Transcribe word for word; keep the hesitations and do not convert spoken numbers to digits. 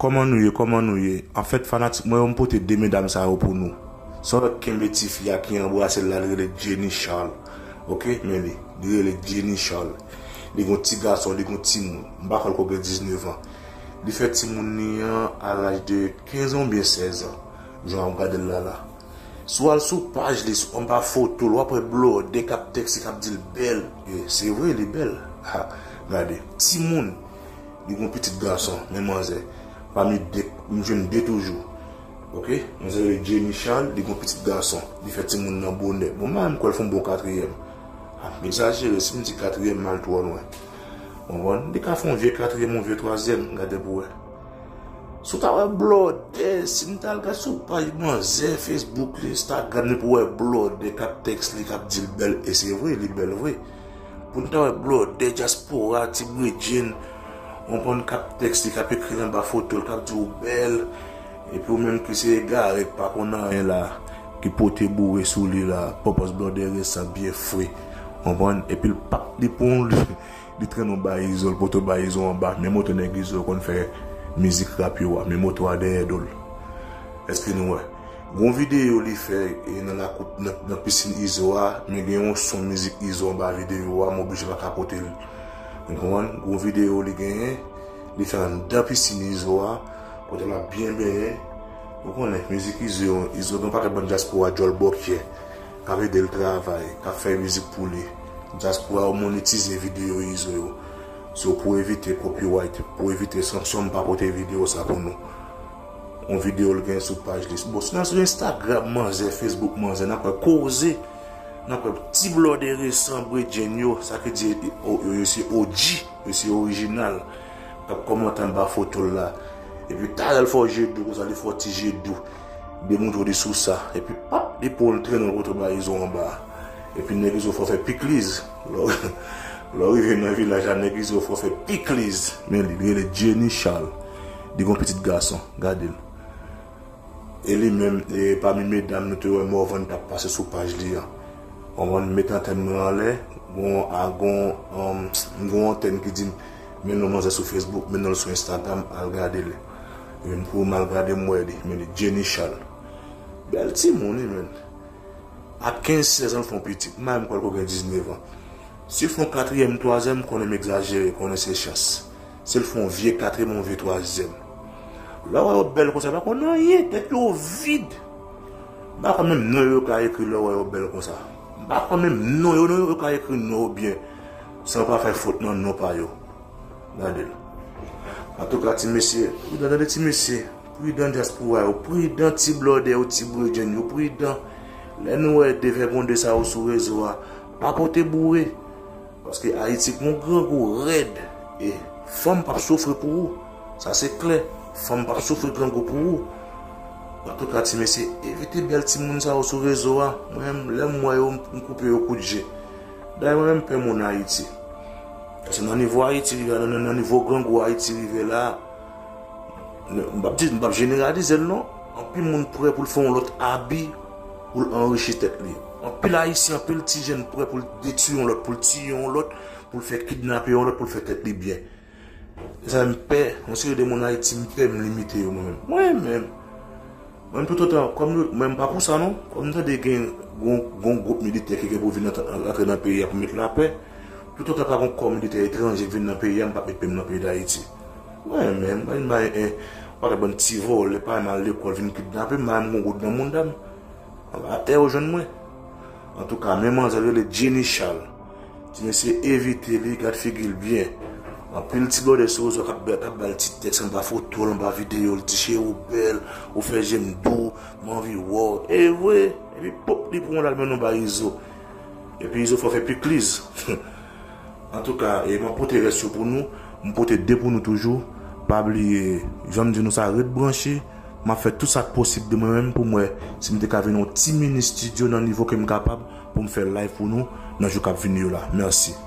Kòman nou ye? Kòman nou ye? Anfèt, fanatik mwen yo, m pote de medam sa yo pou nou. Sa w wè kenbe tifi a ki anbrase l la, li rele Jenny Charles. Oke? Men li, li rele Jenny Charles. Li gon ti gason, li gon timoun. M pa kwè l ko gen diznèf an. Li fè timoun li an a laj de kenz an oubyen sèz an. Jan w ap gade l la la. Si w al sou paj li, sou anba foto l, w ap wè blòdè k ap tèks li, k ap di l bèl. E, se vre, li bèl. Ha, gade. Timoun. Li gon pitit gason, men manzè. Pami de, m jwenn de toujou. Oke? Manzè rele Jenny Charles, li gon pitit gason. Li fè timoun nan bonè. Bon, m pa menm kwè l fè yon bon katriyèm. Ah, m egzajere, si m di katriyèm, m al twò lwen. Konprann? Li ka fè yon vye katriyèm, yon vye twazyèm, gade pou wè. Si w ta wè blòdè, si m t al gade sou paj manzè, Facebook, Instagram li pou wè blòdè k ap tèks li, k ap di l bèl, e se vre, li bèl vre. Pou n ta wè blòdè dyaspora, ti bredjenn, konprann, k ap tèks li, k ap ekri anba foto l, k ap di w bèl, epi w menm ki se egare k pa konn anyen la, ki pote boure sou li la, pòpòz blòdè resan byen fre, konprann, epi l p ap, li pran yon, li trennen w bay Izo, l pote w bay Izo anba, men moto nèg Izo konn fè mizik rap yo a, men moto a dèyè do l. Èske nou wè? Gon videyo li fè, e, nan lakou, nan, nan pisin Izo a, men gen yon son mizik Izo anba videyo a, m oblije pa ka pote l. Ou konprann? Gon videyo li genyen, li fè anndan pisin Izo a, kote l ap byen benyen. Ou konnen, mizik Izo, Izo gen yon pakèt bann dyaspora djòl bòkyè k ap ede l travay, k ap fè mizik pou li. Dyaspora yo monetize videyo Izo yo. So, pou evite copyright, pou evite sanksyon, m pa pote videyo sa pou nou. Yon videyo l gen sou paj li. Bon, si n al sou Instagram manzè, Facebook manzè, n ap wè koze, n ap wè ti blòdè resan bredjenn yo, sa ki di, o, yo, yo se O G, yo se orijinal, k ap kòmante anba foto l la. Epi talè l fè w je dou, konsa li fè w ti je dou. Demontre w li sou sa. Epi pap, li pran l trennen l pote w bay Izo anba. Epi nèg Izo fè w fè pikliz. Lè w, lè w rive nan vilaj la, nèg Izo fè w fè pikliz. Men li, li rele Jenny Charles. Li gon pitit gason. Gade l. E li menm, e pami medam nou te wè Morvan t ap pase sou paj li an. Konprann, m met antèn mwen anlè, gon, a, gon, um, gon antèn ki di m, men non manzè sou Facebook, men non l sou Instagram, al gade li. E m pou m al gade m wè li, men li Jenny Charles. Bèl timoun, wi, men. A kenz, sèz an, l fè yon pitit. M pa menm kwè l ko gen diznèf an. Si l fè yon katriyèm, twazyèm, konnen m egzajere, konnen se chans. Si l fè yon vye katriyèm, yon vye twazyèm. Lè w wè yo bèl konsa, yo pa konn anyen, tèt yo vid. M pa kwè menm non yo, yo ka ekri lè w wè yo bèl konsa. M pa kwè menm non yo, non yo, yo ka ekri non yo byen. San yo pa fè fot nan non pa yo. Gade l. Antouka, ti mesye, pridan, tande ti mesye. Pridan dyaspora yo, pridan ti blòdè yo, ti bredjenn yo, pridan. Lè nou wè de vagabon sa yo sou rezo a, pa pote boure. Paske Ayiti gon grangou rèd. E fanm p ap soufri pou ou. Sa se klè. Fanm p ap soufri grangou pou ou. Antouka, ti mesye, evite bèl timoun sa yo sou rezo a. Mwen menm, lè m wè yo, m koupe yo kout je. Dayè, mwen menm, m pè moun Ayiti. Paske nan nivo Ayiti rive la, nan, nan nivo grangou Ayiti rive la, m p ap di, m p ap jeneralize l non. Anpil moun prè pou l fè yon lòt abi pou l anrichi tèt li. Anpil Ayisyen, anpil ti jèn prè pou l detwi yon lòt, pou l tiye yon lòt, pou l fè kidnape yon lòt, pou l fè tèt li byen. Se sa m pè, yon seri de moun Ayiti, m pè m limite yo mwen menm. Mwen menm, mwen menm toutotan, kòm nou, mwen m pa pou sa non. Kòm m tande gen gon, gon gwoup militè ki gen pou vin antre nan peyi a pou met lapè, toutotan pa gon kò militè etranje k vin nan peyi a, m p ap met pye m nan peyi Dayiti. Mwen menm, mwen bay en pakèt bann ti vòlè, pa al lekòl, vin kidnape m, m gon goud nan mouda m. Anba tè yo jwenn mwen. Antouka, men manzè rele Jenny Charles. Ti mesye evite li, gad figi l byen. Anpil ti blòdè sou rezo k ap, k ap ba l ti tèks anba foto l, anba videyo l, ti cheri w bèl, ou fè je m dou, m anvi wè w. E vre, epi pop, li pran l al mennen w bay Izo. Epi Izo fè w fè pikliz. Antouka, e m ap pote rès yo pou nou. M pote de pou nou toujou. Pa bliye, jan m di nou sa, ret branche. M ap fè tout sa k posib de mwen menm pou m wè si m te ka vin yon ti mini estidyo nan nivo ke m kapab pou m fè live pou nou nan jou k ap vini yo la. Mèsi.